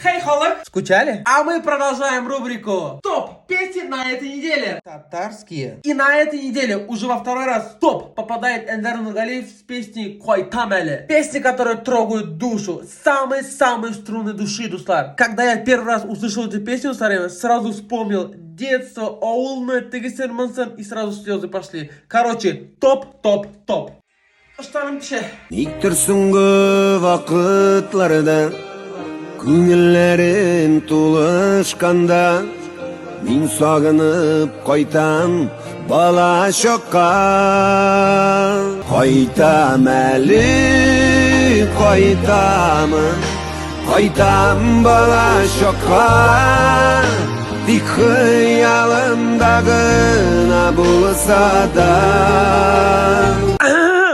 Хей, халык! Скучали? А мы продолжаем рубрику Топ песен на этой неделе. Татарские. И на этой неделе уже во второй раз в топ попадает Энвер Нургалиев с песней Кайтам әле. Песни, которые трогают душу. Самые-самые струны души, дуслар. Когда я первый раз услышал эту песню, сразу вспомнил детство, авылны, тегесен-монысын, и сразу слезы пошли. Короче, топ, топ, топ. Ыштаным төшә. Никтер соңгы вакытларда күңелләрем тулышканда мин сагынып кайтам бала чакка. Кайтам әле, кайтамын, кайтам бала чакка. Тик хыялымда гына булса да.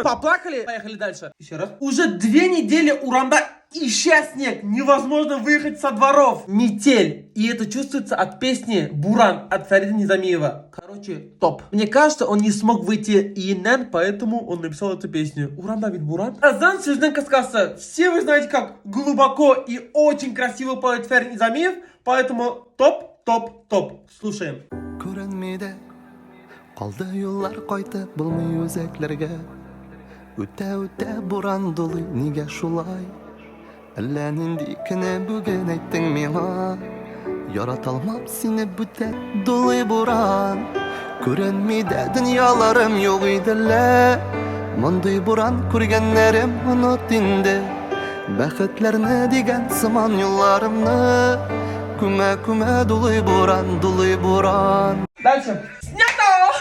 Поплакали? Поехали дальше. Еще раз. Уже 2 недели урамда ишә снег. Невозможно выехать со дворов. Метель. И это чувствуется от песни «Буран» от Фарида Низамиева. Короче, топ. Мне кажется, он не смог выйти өеннән, поэтому он написал эту песню. Урамда ведь буран. Азан сүзнең кыскасы. Все вы знаете, как глубоко и очень красиво поет Фарид Низамиев, поэтому топ, топ, топ. Слушаем. Күренми дә калды юллар, кайтып булмый үзәкләргә. Үтә-үтә буран дулый, нигә шулай? Әллә нинди көне бүген, әйттең миңа: «Ярата алмам сине бүтән». Дулый буран, күренми дә дөньяларым, юк иде лә мондый буран күргәннәрем. Оныт инде бәхетләрне дигән сыман юлларымны күмә күмә дулый буран, дулый буран. Дальше. Снято!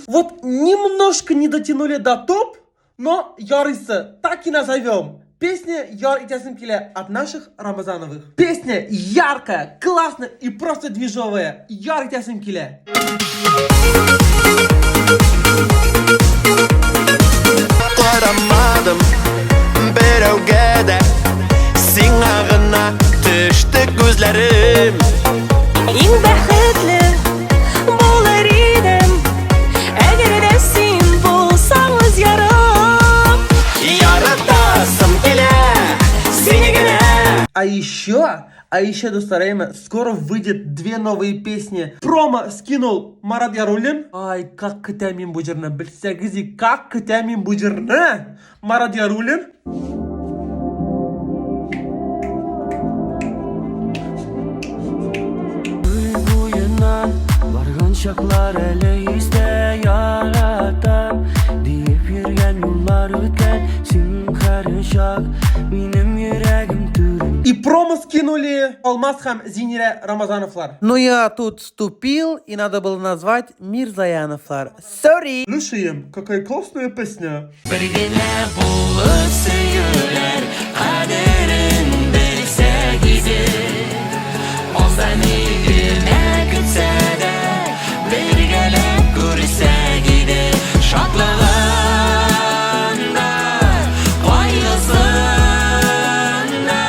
Вот немножко не дотянули до топ, но ярыйсы, так и назовем. Песня «Яр итәсем килә» от наших Рамазановых. Песня яркая, классная и просто движовая. Яр итәсем килә. Карамадым берәүгә дә, сиңа гына төште күзләрем. Иң бәхетле булыр идем, әгәр дә син булсаң үз ярым. Яратасым килә сине генә. А еще, дусларым, скоро выйдет две новые песни. Промо скинул Марат Яруллин. Ай, как көтәм мин бу җырны. Белсәгез, как көтәм мин бу җырны. Марат Яруллин. Күл буеннан барган чаклар әле истә, яратам диеп йөргән юллар үткән, син һәрчак минем йөрәгем түрендә. И промо скинули Алмаз һәм Зинира Рамазановлар. Ну я тут ступил, и надо было назвать Мирзаяновлар. Sorry! Слушаем, какая классная песня. Бер генә булып сөюләр кадерен белсәк иде, Алда ни генә көтсә дә, бергәләп күрсәк иде шатлыгын да, кайгысын да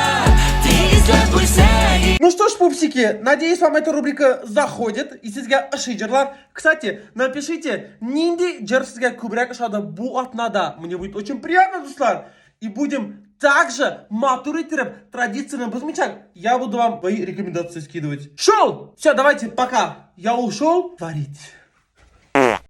тигезләп бүлсәк. Ну что ж, пупсики, надеюсь, вам эта рубрика заходит. И сезгә ошый җырлар. Кстати, напишите, нинди җыр сезгә күбрәк ошады бу атнада. Мне будет очень приятно, дуслар. И будем также матур иттереп, традицияне бозмыйча, я буду вам свои рекомендации скидывать. Шел! Все, давайте, пока. Я ушел творить.